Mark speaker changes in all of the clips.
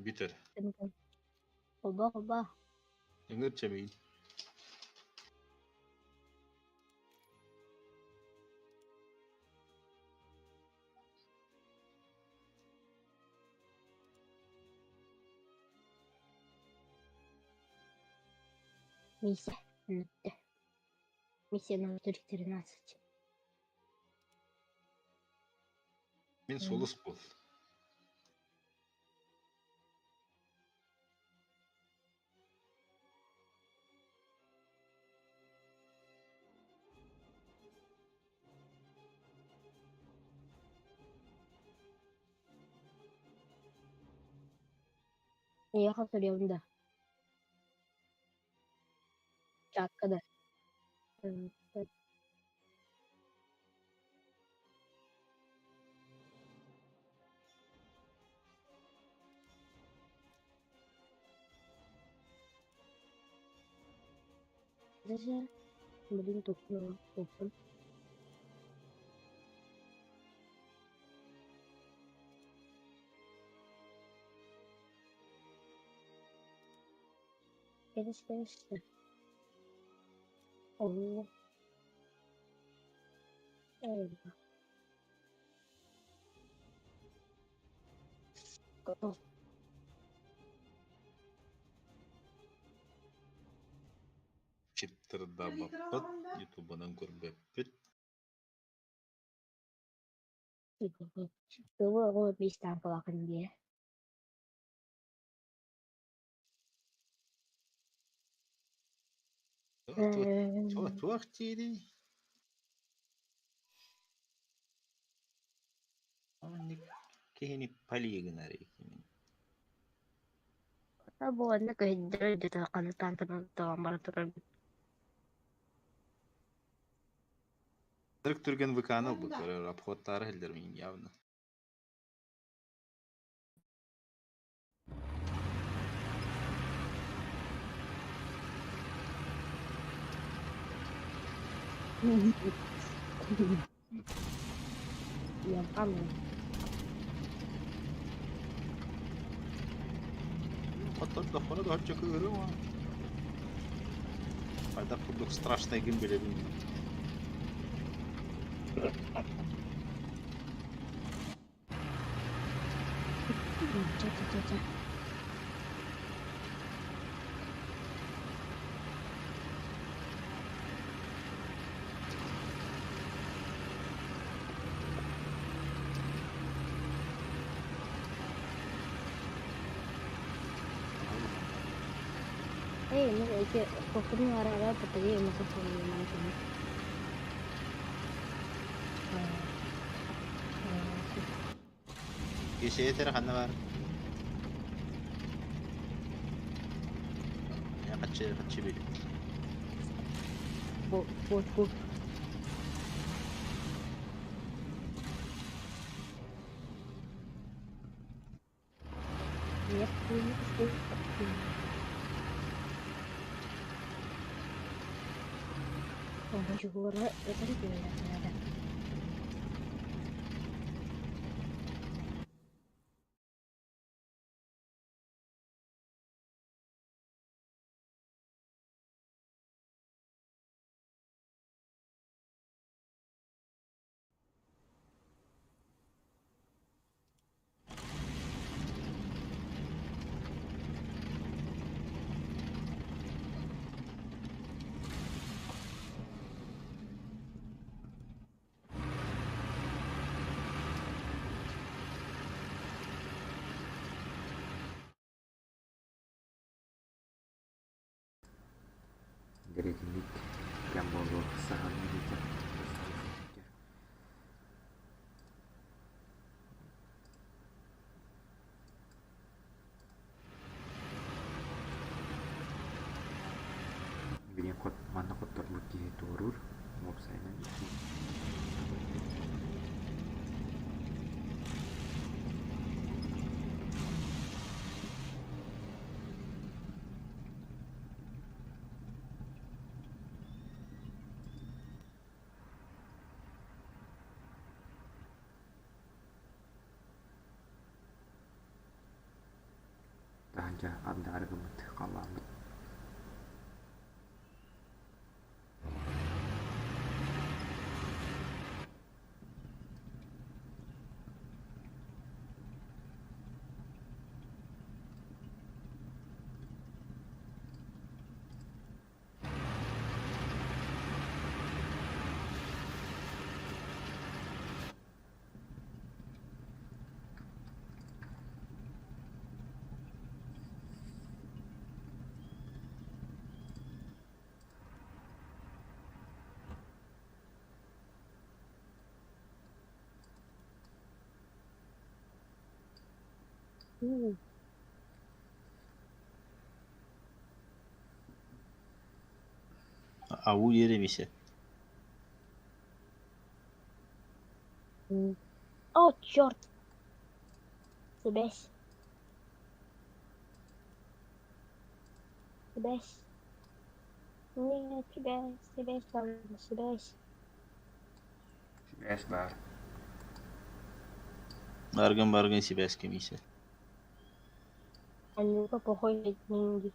Speaker 1: Бүтэр.
Speaker 2: Холбоо, холбоо.
Speaker 1: Ыҥыр чэмиин.
Speaker 2: Миссия бүттэ. Миссия номер 13.
Speaker 1: Мин сулус буол.
Speaker 2: Эйиэхэ суруйабын да? Чаакка да? Блин, туппун. Кэбис кэбис Оо,
Speaker 1: Чиптырдаабаппыт, ютубунан көрбөппүт.
Speaker 2: Тугу оҕо биистаан дии.
Speaker 1: Туох диирий? Киһини пали гынар икимин.
Speaker 2: Буоланна көһүннэр дьэ ханытаан бара турар.
Speaker 1: Түрк түргэн ВК-ны ылбыттар, обходтаары иһиллэр миин явно.
Speaker 2: Yapamam.
Speaker 1: Хоттордоххуна доһоччу кыыһырыма. Хайдах курдук страшнайгын билэбин.
Speaker 2: Ча-ча-ча-ча. Eh, no, es que costumbre ahora porque no se puede mantener.
Speaker 1: Киэсэйэ ханна баар? Хаччы хаччы били.
Speaker 2: Бу бу бу. Нет, это
Speaker 3: Дэриэтинньик кэм буолуо саһан илиитэ Билигин манна хотторбут киһи туоруур, уопсайынан икки Дьэ, андаары гыммыт халлааммыт.
Speaker 2: Уу.
Speaker 1: Ау диэри миссэ.
Speaker 2: О, черт! Сибээс. Сибээс. Нет, сибээс, сибээс, сибээс.
Speaker 3: Сибээс баар.
Speaker 1: Баргын-баргын сибээскэ миссэ.
Speaker 2: Анюка похуй деньги.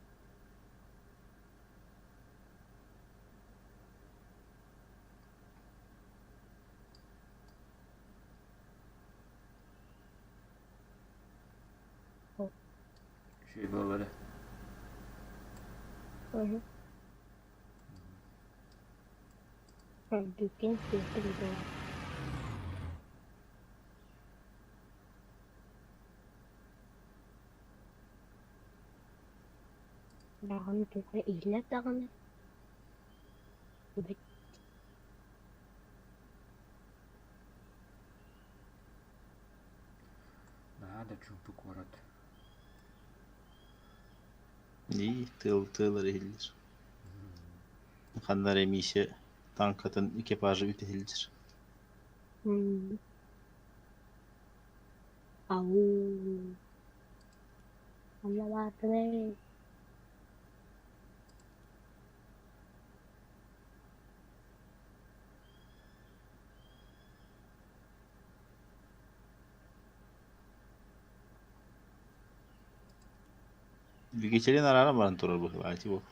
Speaker 3: Үчүгэй буоллара.
Speaker 2: Угу. Бүккин сиэппит буолар. Даҕаны туга иһиллэр даҕаны Эбит.
Speaker 3: Наһаа да чуумпу куорат.
Speaker 1: Дии, тыал тыалар иһиллэр. Ханна эрэ Миисэ тааҥкатын экипажа үтэһиллэр.
Speaker 2: М. Ау. Ханна баартыный?
Speaker 1: Двигателин араара баран турар быһыылаах ити буол.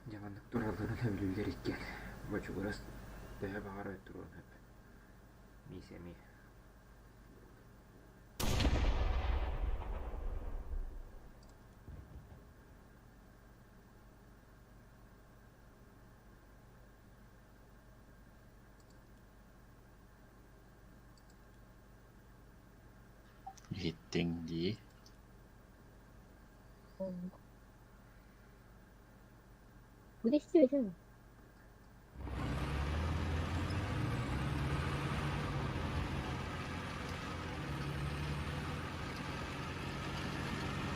Speaker 3: Дьэ маннык туралларын сөбүлүүллэр иккиэн. Бочугурас төһө баҕарар туруон сөп. Миисэ эмиэ.
Speaker 1: Иһиттиҥ дии.
Speaker 2: Куда истибэтиҥ?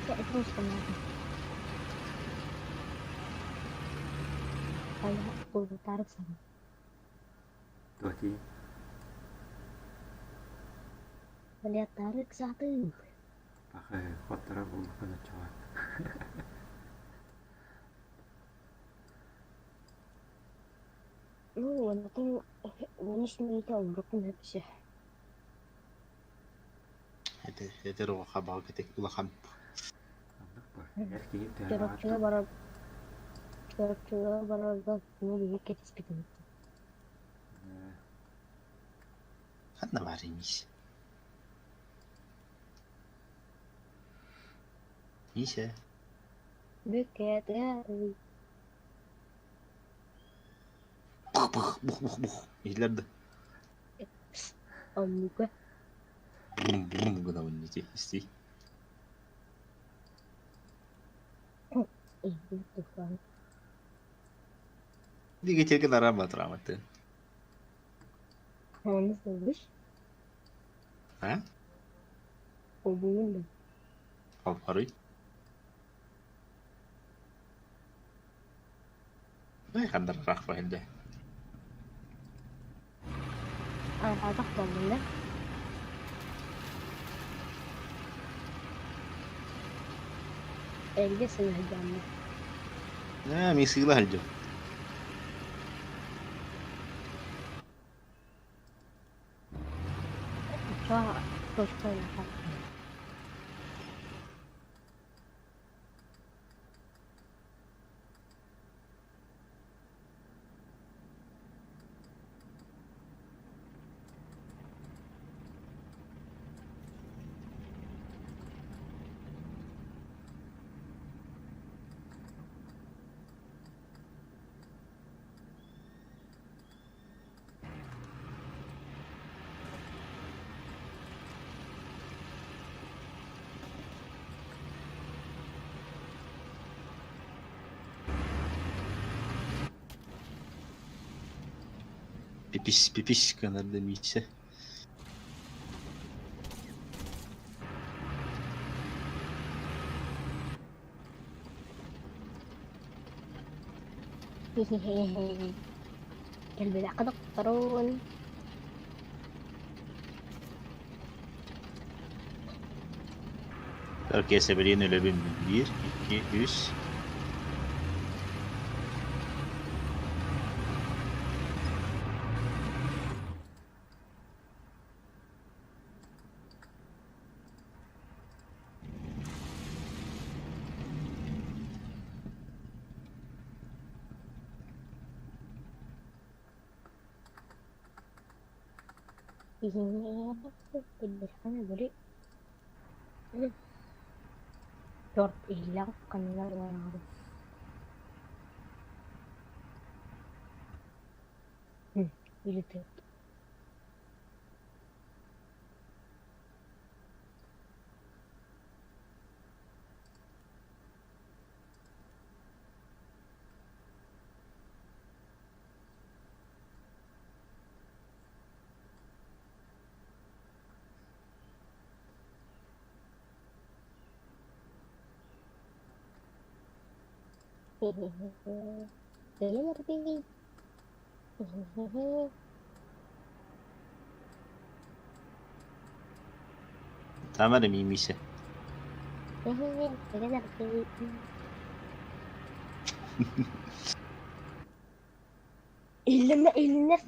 Speaker 2: Чэ, это установка. Хайа,
Speaker 3: Туох дии?
Speaker 2: Блядь, ыксаатыҥ.
Speaker 3: Пахай, хотторор буолбуккун оччоҕо.
Speaker 2: Ну, онтон уон үс мүнүүтэ олоруккун өпсө.
Speaker 1: Этэр, этэр оҕо хабаҕа кэтик улахан.
Speaker 3: Оннук буо. Эр киһи төһө баҕар
Speaker 2: Чурапчыга барар Чурапчыга барарга күнү биһиги кэтэспитим.
Speaker 1: Ханна баарый Миисэ? Миисэ?
Speaker 2: Бүккэтэ
Speaker 1: Пых-пых, бух-бух-бух. Иһиллэр да?
Speaker 2: Оннука.
Speaker 1: Брум-брум гынабын ити истиий.
Speaker 2: Иһдибит туһаан.
Speaker 1: Двигательгэ наран батырааматтыын.
Speaker 2: Оны сылдыш.
Speaker 1: А?
Speaker 2: Обуун да.
Speaker 1: Холборуй. Хандар рахва хэлдэ.
Speaker 2: Атах буоллун да. Эргэ сылдьаммыт.
Speaker 1: Ээ, мин сыыла сылдьым.
Speaker 2: Точка нахуй.
Speaker 1: Пипис пипис гынар да Миисэ.
Speaker 2: Кэлбэтэххэ дохторун.
Speaker 1: Оркестрбилиин өлөбүн биир, икки, үс
Speaker 2: Кэлбэтэххэ били Торт иһиллээх ханныгар ыланаҕын Или ты
Speaker 1: Тамара Миисэ
Speaker 2: Иһиллиннэ иһиллиннэр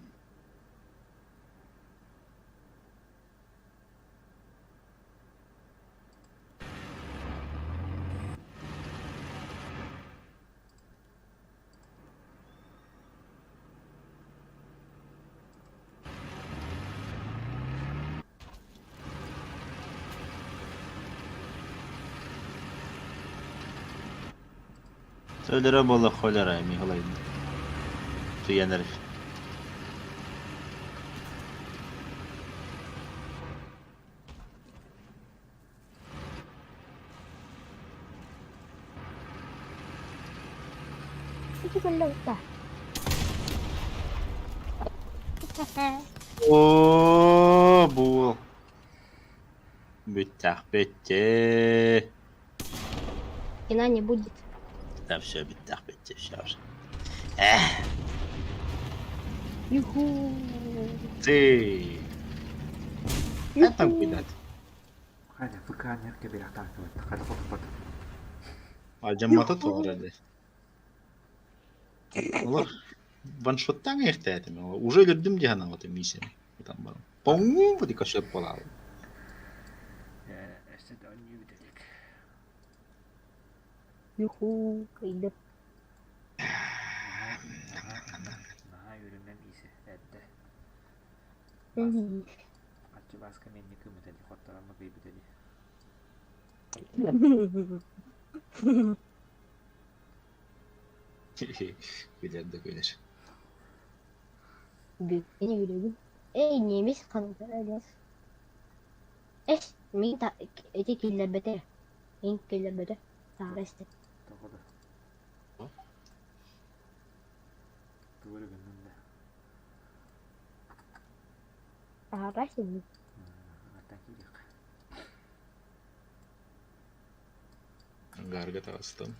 Speaker 1: Өлөрө буолла холера Михалай Туйан эрэр.
Speaker 2: Ити кэллэ
Speaker 1: Оо, буол. Бүттэхпит.
Speaker 2: Кина не будет.
Speaker 1: Да все, бүттэхпит, все уже. Эх,
Speaker 2: Юху.
Speaker 1: ты. Это
Speaker 2: Юху.
Speaker 1: видать.
Speaker 3: Хайа, ФК кэбирэхтаах хата хотуппат.
Speaker 1: Алдьаммата
Speaker 2: Юху.
Speaker 1: тоҕо эрэ. Олор ваншоттаан иһэртээтим. Уже өлөрдүм дии санаабытым Миисэни. Ытан баран. Поҥуу бутика сөп буолаабыт.
Speaker 3: Өссө да онньуу бүтэлик.
Speaker 2: Юху. Кыйды.
Speaker 3: Наһаа үөрүмэм Иисэ эрдэ. Аччы Бааска миэнни кыыммыта дии, хотторон кыйбыта дии.
Speaker 1: Күлэр да күлэр.
Speaker 2: Бүккүн үөрөбүн. Эй, немец хантан Эс, мин та ити киллэрбэтэ. Мин киллэрбэтэ. Таара истэ.
Speaker 3: Тоҕо да? Тугу эрэ гыннын да.
Speaker 2: Таара истэ.
Speaker 3: Аттан киириэххэ.
Speaker 1: Ангарга таҕыстым.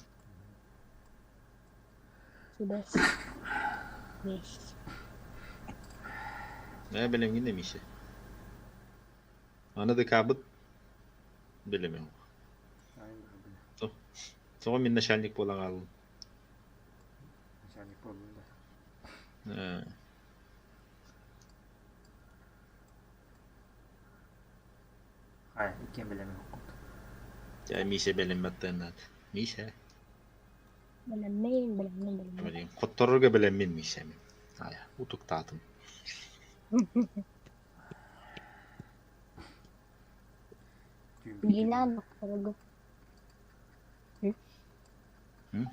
Speaker 2: Сибээс. Весь.
Speaker 1: Ээ, бэлэмҥин да Миисэ. Аны дыкаабыт бэлэмэ. Тоҕо мин начальник буолан хааллым?
Speaker 3: Начальник буоллун да.
Speaker 1: Ээ.
Speaker 3: Хайа, иккиэн бэлэммин
Speaker 1: Дьэ, Миисэ бэлэммэттэн Миисэ.
Speaker 2: Бэлэммин, бэлэммин, бэлэммин.
Speaker 1: Хотторорго бэлэммин Миисэ мин. Айа, утуктаатым.
Speaker 2: Дина хотторорго.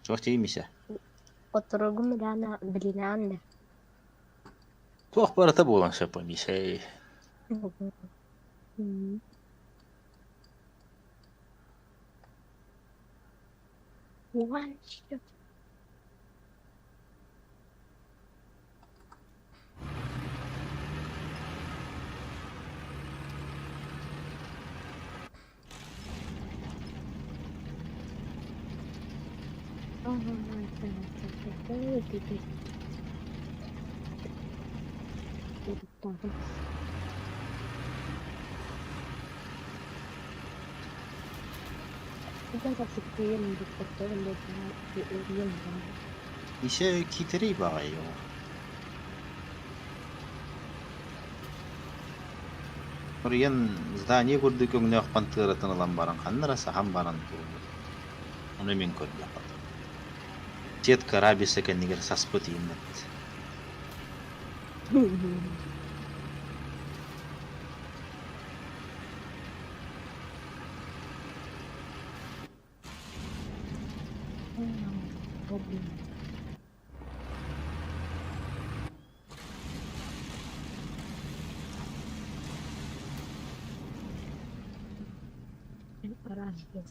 Speaker 1: Туох дии Миисэ?
Speaker 2: Хотторорго Милана билинаан да.
Speaker 1: Туох барыта буолан сөп Миисэ.
Speaker 2: One shot. Утуктаатым.
Speaker 1: Миисэ киитэрэй баҕайы оҕо. Соруйан здание курдук өҥнөөх хантыаратын ылан баран ханна эрэ саһан баран турбут. Ону мин көрдөххө Сетка рабиса кэннигэр саспыт ииммэт.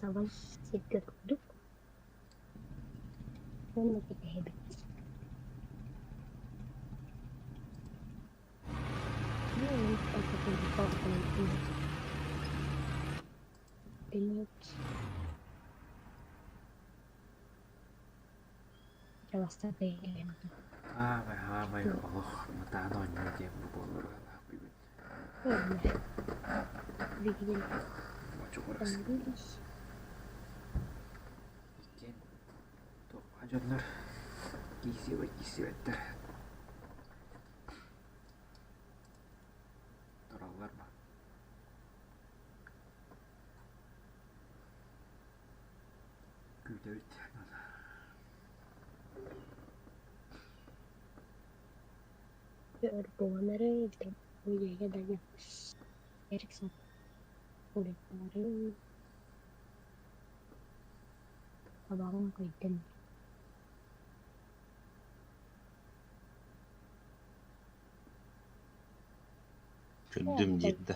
Speaker 2: Араас сиргэ курдук уонна кэтэһэбит.
Speaker 3: Аамай, аамай, олох матаан оонньуу диэн бу буолар быһыылаах бүгүн. Мочугурас. Иккиэн туохха дьоннор киирсибэт киирсибэттэр. Тураллар ма? Күүтэбит.
Speaker 1: Көрдүм диир да.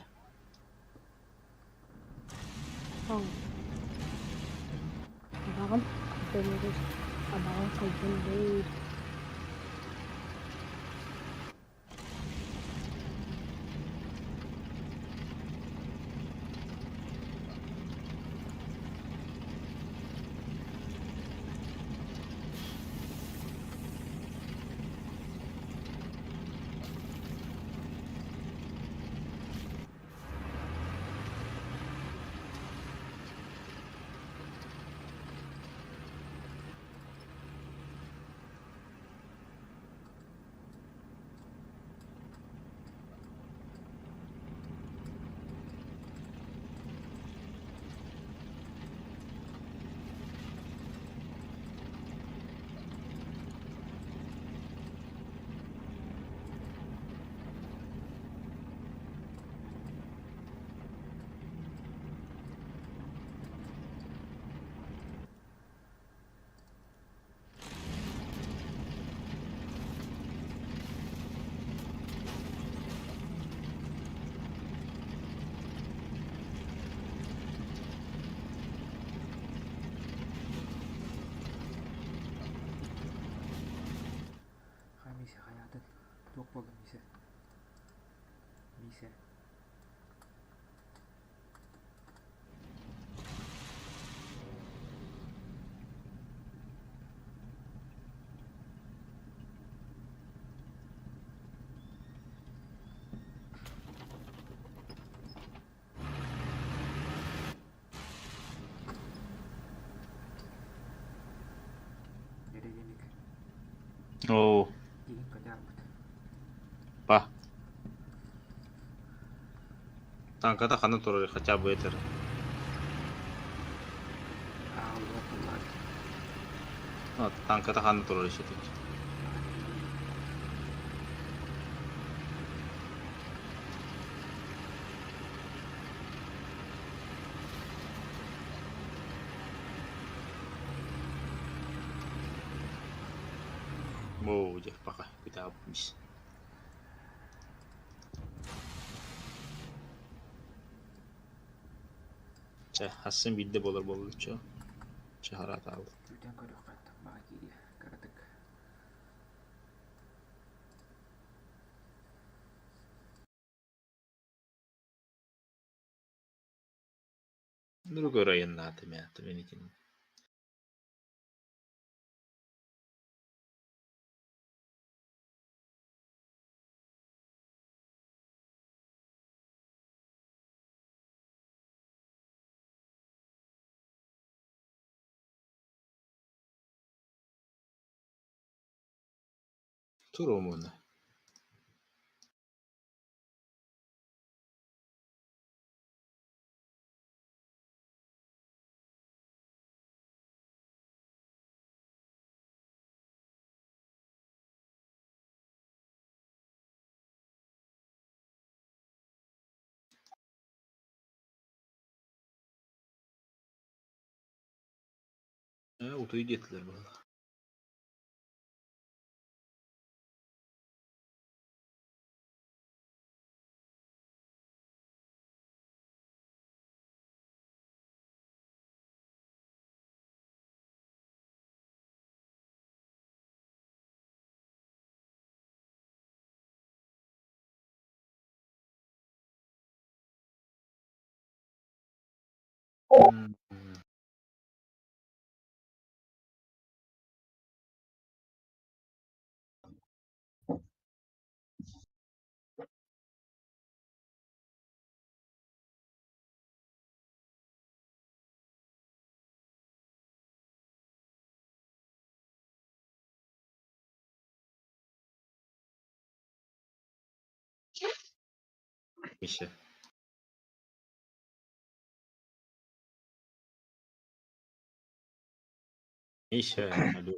Speaker 3: Хай Миисэ хайаатын? Туох буолла Миисэ? Миисэ. Деревенник.
Speaker 1: Оо,
Speaker 3: Киһиҥ көтө хаалбыт.
Speaker 1: па. Танката ханна турар хотя бы этэр.
Speaker 3: Аалла туллаат.
Speaker 1: Танката ханна турар ишетик. Оо, дьэ, пока күтээбит. Чэ, хассын биирдэ буолар буоллуччу. Чаһараатаабыт.
Speaker 3: Күүтэн көрүөххэ баҕа киириэ, кыратык.
Speaker 1: Другой районнаатым ээ, мин итин. Турумуна. Ээ, утуй диэтилэр буолла. М. Миша. Миша, алло.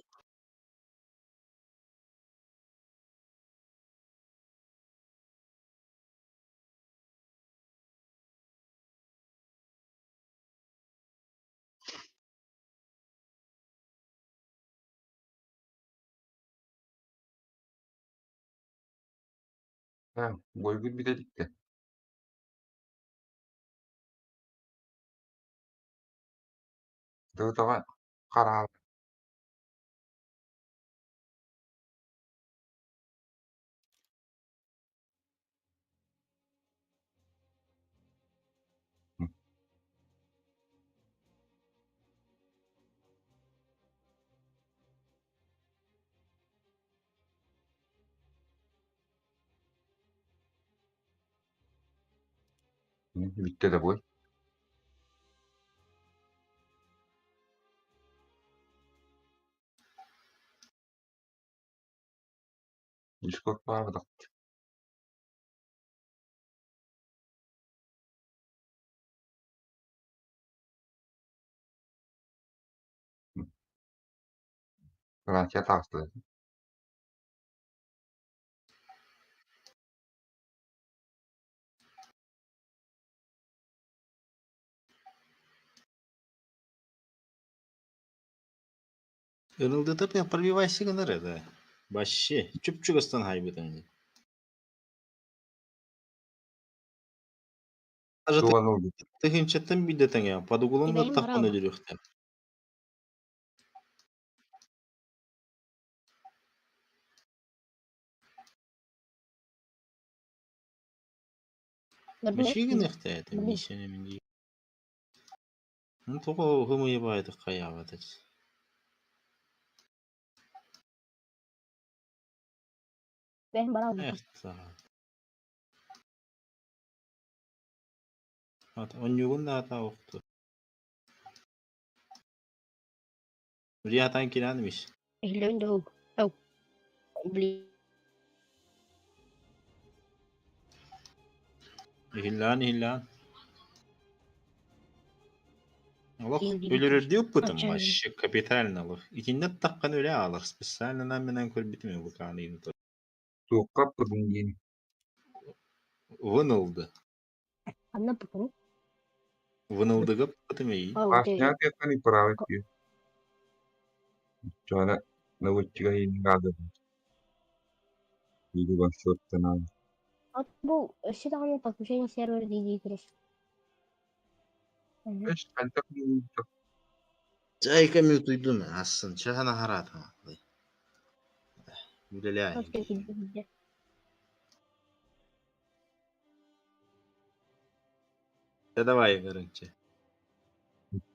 Speaker 4: Бойгут бүтэ иликтэ. Тыытаҕа хараал Бүттэ да буой. Дискорд баабатах. Франция таҕыстылар.
Speaker 1: Ырылдытып пробивайся гынар это. Вообще, чүп-чугастан хайбытын. Даже
Speaker 4: Туган ылбыт.
Speaker 1: тыһыынчаттан биирдэ тэҥэ, под углом
Speaker 2: Ибэйим
Speaker 1: таххана
Speaker 2: баралба.
Speaker 1: өлөрүөхтэ.
Speaker 2: Көрдүҥ
Speaker 1: Мишигин это,
Speaker 2: Блин.
Speaker 1: Миша не Ну, тоҕо хымыйабаайдык хайаабата.
Speaker 2: Бэйим баралба.
Speaker 1: Эх, Онньугун да ата охту. Приятан киран миш.
Speaker 2: Иһиллэбин да Ау. Блин.
Speaker 1: Ихиллаан, ихиллаан. Олох өлөрөрдүү ыппытым вообще капитально олох. Итиннэ таххан үлэ аалар специально менен көрбүтүм ВК-ны
Speaker 4: Туохха аппытын диэн
Speaker 1: Вынылды.
Speaker 2: Ханна ыппытын?
Speaker 1: Вынылдыга ыппытым эйии.
Speaker 2: Ол
Speaker 4: Башня тыаттан ыппыраабыт дии. Чуона наводчига иһин хаалбыт. Биири барсыаттан
Speaker 2: От бу өссө даҕаны подключение сервера дии турар.
Speaker 4: Эш хайдах буолбута
Speaker 1: Чайка мютуйдум асын чахана хараата. Үлэлээ. Да давай көрүнчэ.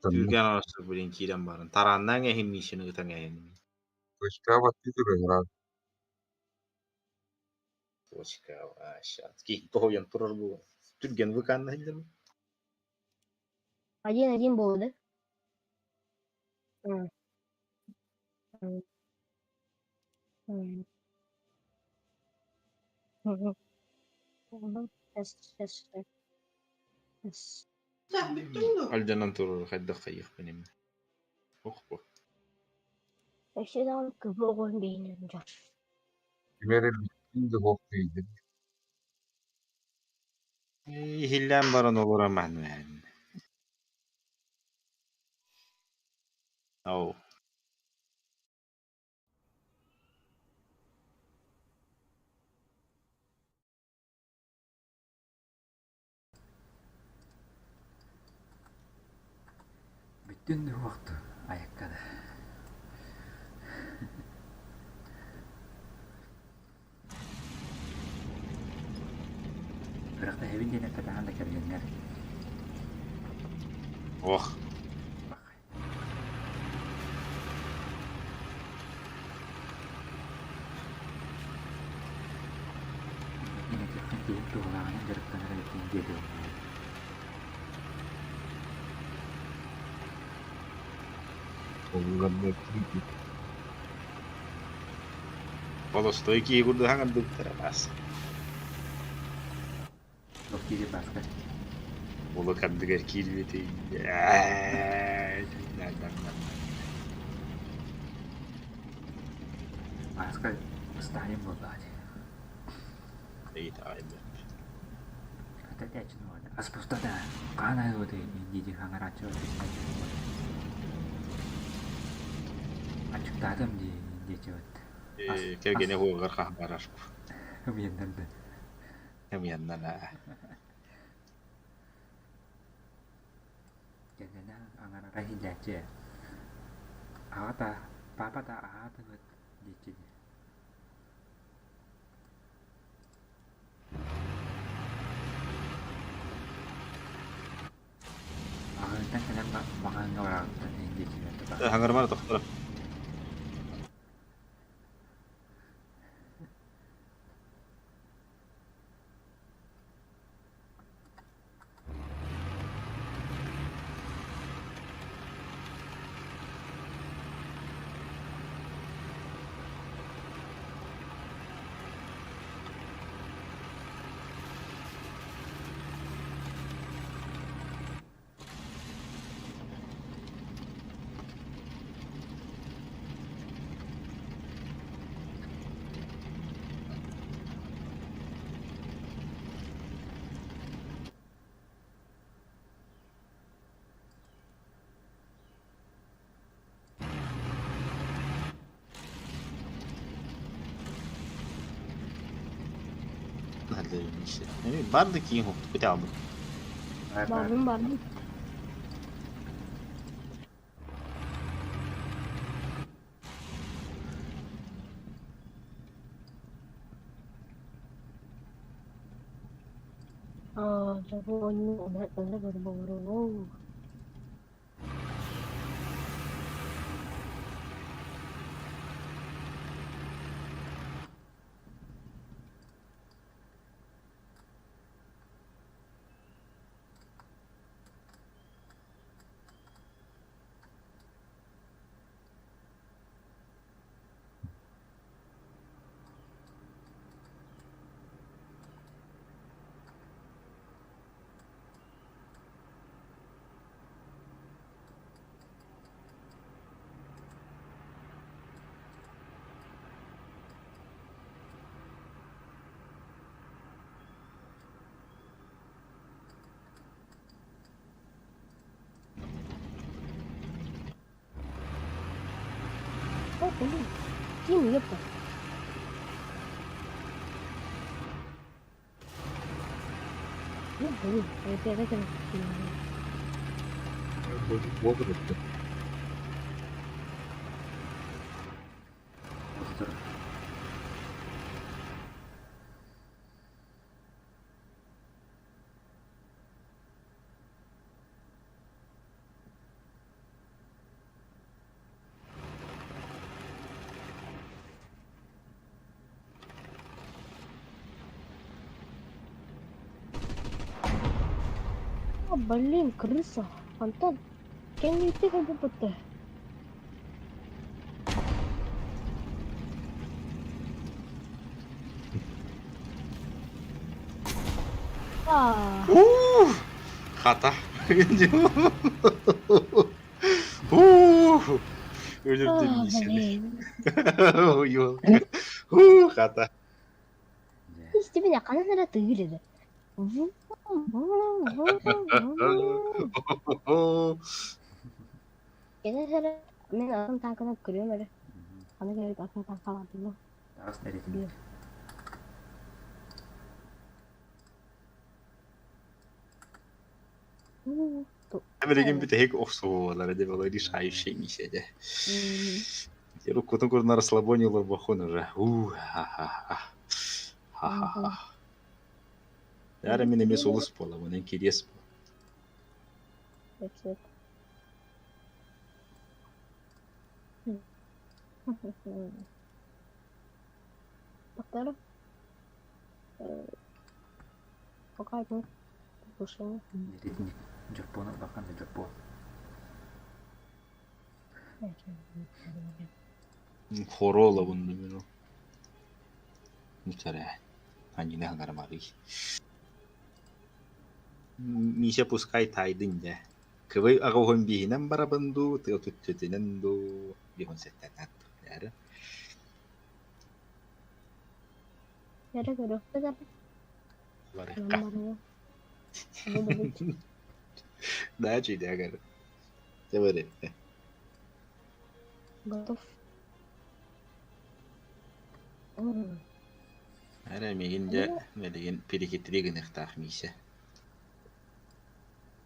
Speaker 1: Түргэн арасыр билин киирэн барын. Тарааннаан эһин миишини ытан эһин.
Speaker 4: Точка баттыы турар.
Speaker 1: Точка вообще. Ки тоһуйан турар бу. Түргэн выканна хиллер.
Speaker 2: 1-1 буолла.
Speaker 1: Алдьанан турар хайдах хайыахпын эмэ. Ох бу.
Speaker 2: Өссө даҕаны кыһыл оҕуһун биһинэн дьон.
Speaker 4: Ким эрэ бүттүүн да суох тиийдим.
Speaker 1: Иһиллээн баран олоромаан Ау.
Speaker 3: Бүттүн уохту айаккада. Күрэхтэһэбин диэн эппэтэҕин да кэргэҥҥэр.
Speaker 1: Ох.
Speaker 3: Мин этиэххин киһим туһалааҕынан дьарыктанар эбиккин диэтэ.
Speaker 1: Холостой киһи курдук хаҥардыбыттара баас.
Speaker 3: Туох диирий Бааска?
Speaker 1: Улук ардыгар киирбити.
Speaker 3: Бааска Сталин буоллаҕа дии. Хата этээччини уонна ас буста да хаан айыллыбытый дии хаҥарааччы Аччыктаатым дии диэччибит. Ас ас
Speaker 1: Кэргэнэ уоҕар хаһан
Speaker 3: Ымыйаннар да.
Speaker 1: Ымыйаннана.
Speaker 3: Кэргэнэ аҥарара иһиллээччи ээ. Аҕата, паапата аһаатыгыт диэччи дии. Аҕыһыттан кэлэн маҕаһыыҥҥа бараҕыттан диэччилэр тута.
Speaker 1: Хаҥармар тохторо. Бар да киин хукту албыт.
Speaker 3: Бар бар.
Speaker 2: Бардым бардым. Аа, Блин, Ким, ёпта. Ну, блин, это это
Speaker 4: Возраст.
Speaker 3: Отур.
Speaker 2: А, блин, крыса. Антон, кэнниттэн кэлбиппит. А,
Speaker 1: Уу! Хата. Уу! Өлөрдүм
Speaker 2: а,
Speaker 1: Мишени.
Speaker 2: блин.
Speaker 1: Ёлка. Уу, хата.
Speaker 3: Дьэ.
Speaker 2: Истибинэ ханан эрэ тыыр этэ. Кэлэр эрэ мин атын тааҥканан көрүөм эрэ. Аны кэлбит атын тааҥкалаатым.
Speaker 3: Таҕыс нэритинник.
Speaker 1: Билигин бүтэһик охсуһуулара деп олор решающий миссия Руккутун курдук на расслабоне олорбоххун уже. У ха-ха-ха. Ха-ха-ха. Яра мин эмиэ сулус буоламын, эн кириэс буол.
Speaker 2: Повторю. Пока нет приглушения.
Speaker 3: Нэритинник. Дьоппуон бахан да дьоппуон.
Speaker 1: Хоро олабын мин Нүтэрэ. Аньыны хаҥарамарый. Миша пускай таайдын дьэ. Кыбый аҕа уһун бииһинэн барабын дуу, тыа түттүтүнэн дуу, биһун сэттэнэн дуу. Эрэ.
Speaker 2: Эрэ көрүөхпүт эрэ.
Speaker 1: Барыахха.
Speaker 2: Барыа.
Speaker 1: Да, чүйдээх эрэ. Дьэ барыахха.
Speaker 2: Готов.
Speaker 1: Эрэ миигин дьэ билигин перехитрии гыныахтаах Миисэ.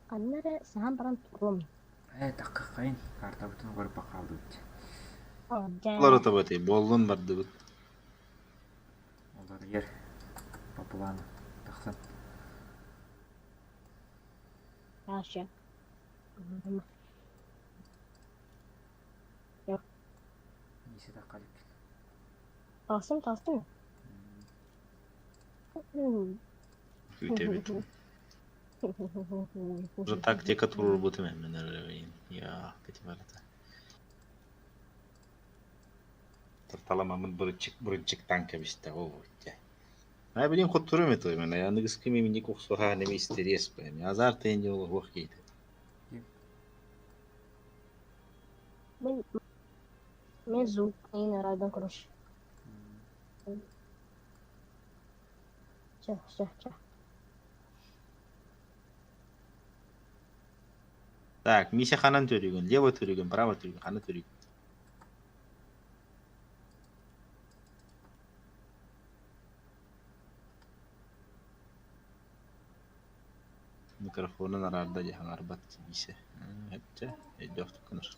Speaker 2: Ханна эрэ саһан баран туруом.
Speaker 3: Ээ, таккаххайын, картабытын угар хаалбыт.
Speaker 2: Дьэ.
Speaker 1: Олорутабытый, буоллун бардыбыт.
Speaker 3: Олар по плану тахсан.
Speaker 2: Аша.
Speaker 3: Миисэ таккалык.
Speaker 2: Тахсым, тахсым.
Speaker 1: Күүтэбит. Уже тактика туруорбутум эммин эрэ Я кэти барыта. Таламаммыт бырычык бырычыктаан кэбистэ оо дьэ. Аа билин хотторум этэ мен аныгыскы миминик охсуһаа неме истериэс бэм. Азар тыын дьоло хуох киһитэ.
Speaker 2: Мен мен звук не райдан короче. Чэ, чэ, чэ.
Speaker 1: Так, Миша ханан төрүгүн, лево төрүгүн, право төрүгүн, хана төрүгүн. Микрофонун араарда дьэ хаҥарбат Миша. Чэ, өйдөөхтүк гынар.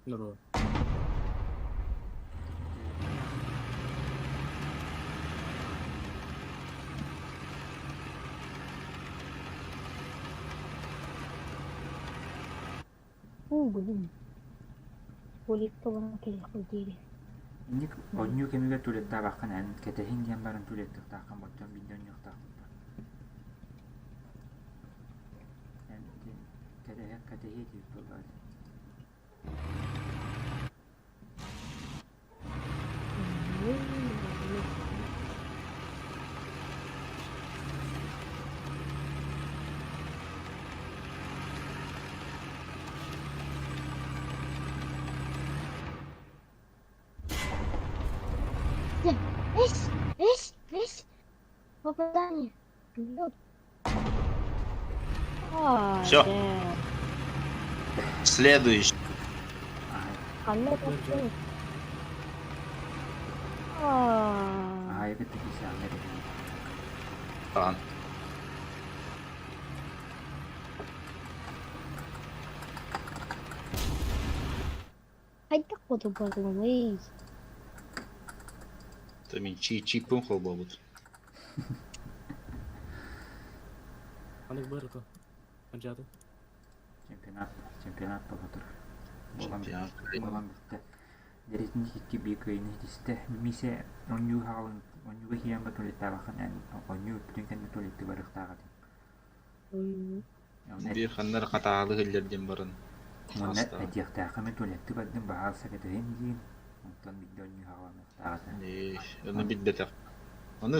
Speaker 5: Здорово.
Speaker 2: Уу, блин. Туалекка баран кэлиэхпит диэри.
Speaker 3: Инник оонньуу кэмигэр туалеттаабаккын эн кэтэһиҥ диэн баран туалеттыахтааххын боттон биирдэ оонньуохтаахпыт дуо? Эн ити кэтэһэ кэтэһиэ диэбит буоллаҕа дии.
Speaker 2: Эс, эс, эс. Попадание. Лёд. А,
Speaker 1: Всё.
Speaker 2: да.
Speaker 1: Следующий.
Speaker 3: Аһай,
Speaker 2: Ханна тахсыбыт? А,
Speaker 3: аһай кытта кисэҕиннэр этиҥ.
Speaker 1: Ан.
Speaker 2: Хайдах хоту барымый?
Speaker 1: То мин чи-чиппин холбообут.
Speaker 5: Ханнык быар ото? Хадьааты.
Speaker 3: Чемпионат, чемпионат буола турар. Буолан
Speaker 1: Чемпионат.
Speaker 3: буолан бүттэ. Дэритин икки биир кыайыыны ситистэ. Миисэ оонньуу хаалан оонньууга киирэн ба туалеттаабаккын эн оонньуу бүппүтүн кэннэ туалеттыы барыахтаах этиҥ. Онно
Speaker 1: Биир ханна эрэ хатаалы иһиллэр диэн баран
Speaker 3: уонна
Speaker 1: таҕыстаҕа.
Speaker 3: этиэхтээххэ мин туалеттыы бардым баһаалыста кэтэһиҥ диин. Онтон биирдэ оонньуу хааланыахтаах этэ.
Speaker 1: Ээ, ону билбэтэх. Ону